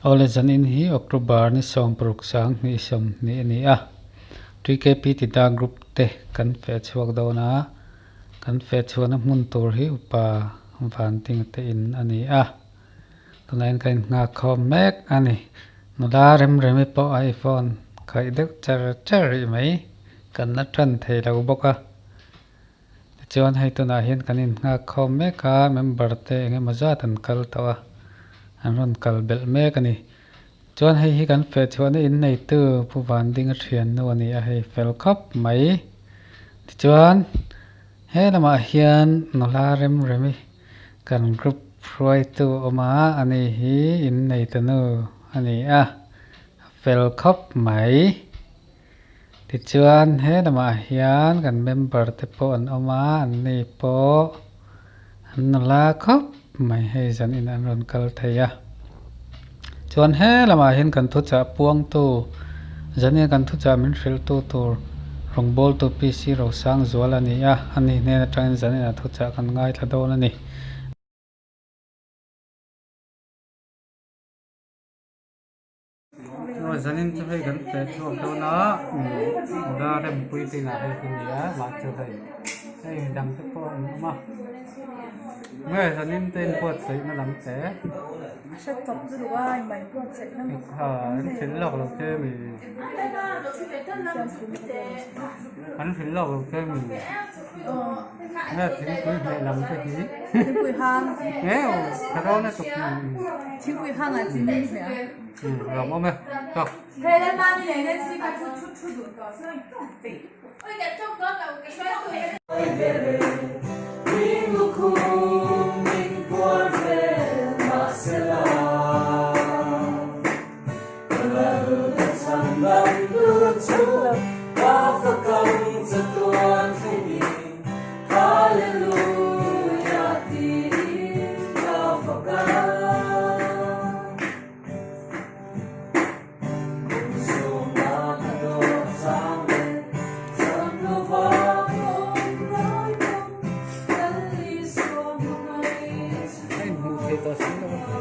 Awle zanin hi October ni 16 sang 20 a ni a. TKP Tida Group te kan feh chhuak dawn a, kan feh chhuahna hmun tur hi Upa Vantinga te in a ni a. Tunah hian kan innghak khawm mek a ni. Nula Remremi pawh a i phone khaih deuh char char rih mai. Kan la tan thei lo bawk a. Tichuan hei tunah hian kan innghak khawm mek a, member te eng emaw zat an kal tawh a, an rawn kal belh mek a ni. Chuan hei hi kan feh chhuahna in neitu Pu Vandinga thiannu a ni a, hei fel khawp mai. Tichuan he lamah hian nula Remremi kan group hruaitu awm a, ani hi in neitunu a ni a, a fel khawp mai. Tichuan he lamah hian kan member te pawh an awm a, an ni pawh an nula khawp mai hei zanin an rawn kal thei a. Chuan he lamah hian kan thuchah puangtu zanin kan thuchah min hrilhtu tur rawngbawltu PC Rosangzuala a ni a, ani hnen atangin zanin a thuchah kan ngaithla dawn a ni. Aw zanin chu hei kan feh chhuak dawn a nula rempui te inah hei hi ni a mah chu hei hei midang te pawh an awm a nge zanin te inbuatsaih na lam te ha an hrilh lawk lo che mi an hrilh lawk lo che mi nge thingpui hmeh lam te hi nge aw tha dawn e tuk Thingpui hang ah chini hmeh a. Lawm awm e chak. A inhmuh theih tawh si lo a.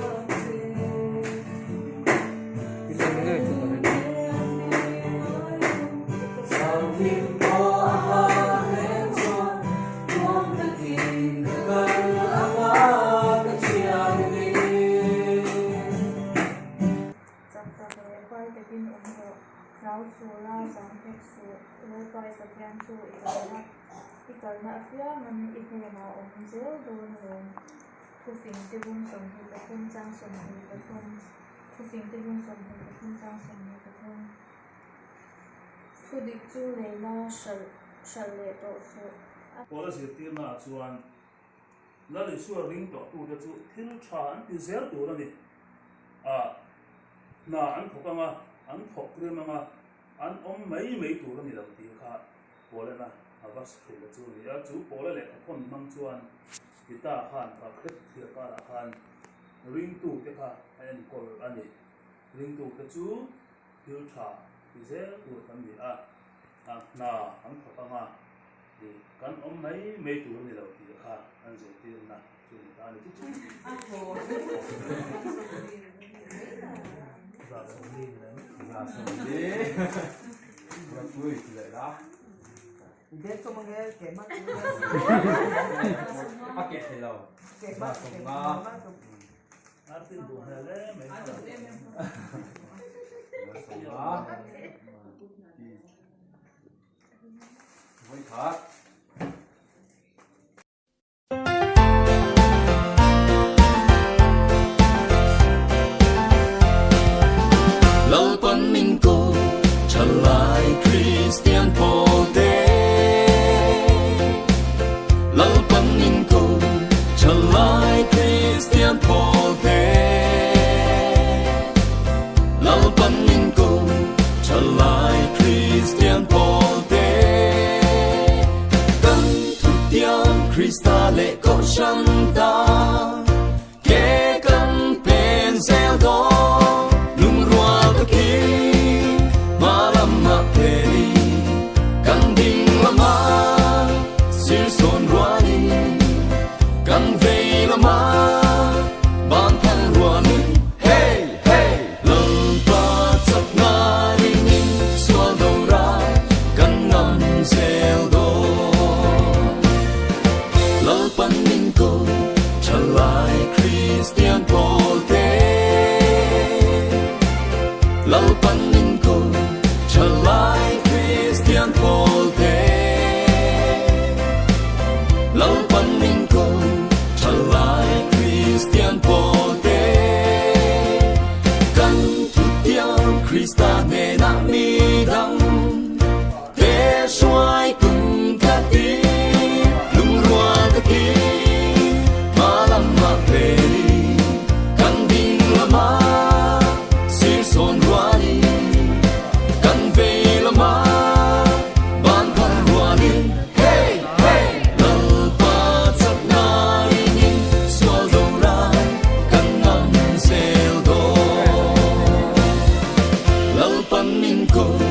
Chak tak leh huai takin awm rawh. Hlau suh la, zang hek suh. Lalpai Pathian chu i kalna i kalna apiangin i hnenah awm zel dawn alawm. Thufing te bung 23 chang 23 Thufing te bung 23 chang 23 Thu dik chu lei la hralh hralh leh tawh suh. A Paula zirtirnaah chuan Lal Isua ring tawhtute chu thil tha an ti zel tur a ni. A hna an thawk anga, an thawk rim anga, an awm mai mai tur a ni lo tih kha Paulena a va hrilh a chu a ni a. Chu Paula lehkhathawn hmang chuan Tita khan kha khet thliar karah khan ringtute kha a enkawl a ni. Ringtute chu thil tha ti zel tur kan ni a, a hna an thawk anga kan awm mai mai tur a ni lo tih kha an zirtirna chu a ni ta a ni. Chu chu Lalpan min ko thalai Kristian pawlte Lalpan min ko thalai Kristian pawlte Lalpan min ko thalai Kristian pawlte Kan thutiam Krista leh Kohhran ta Ke kan pen zel dawn lungrual takin hma lamah phenin kan ding lamah sir sawn rualin kan vei lamah ban phal rualin hey hey. Ko.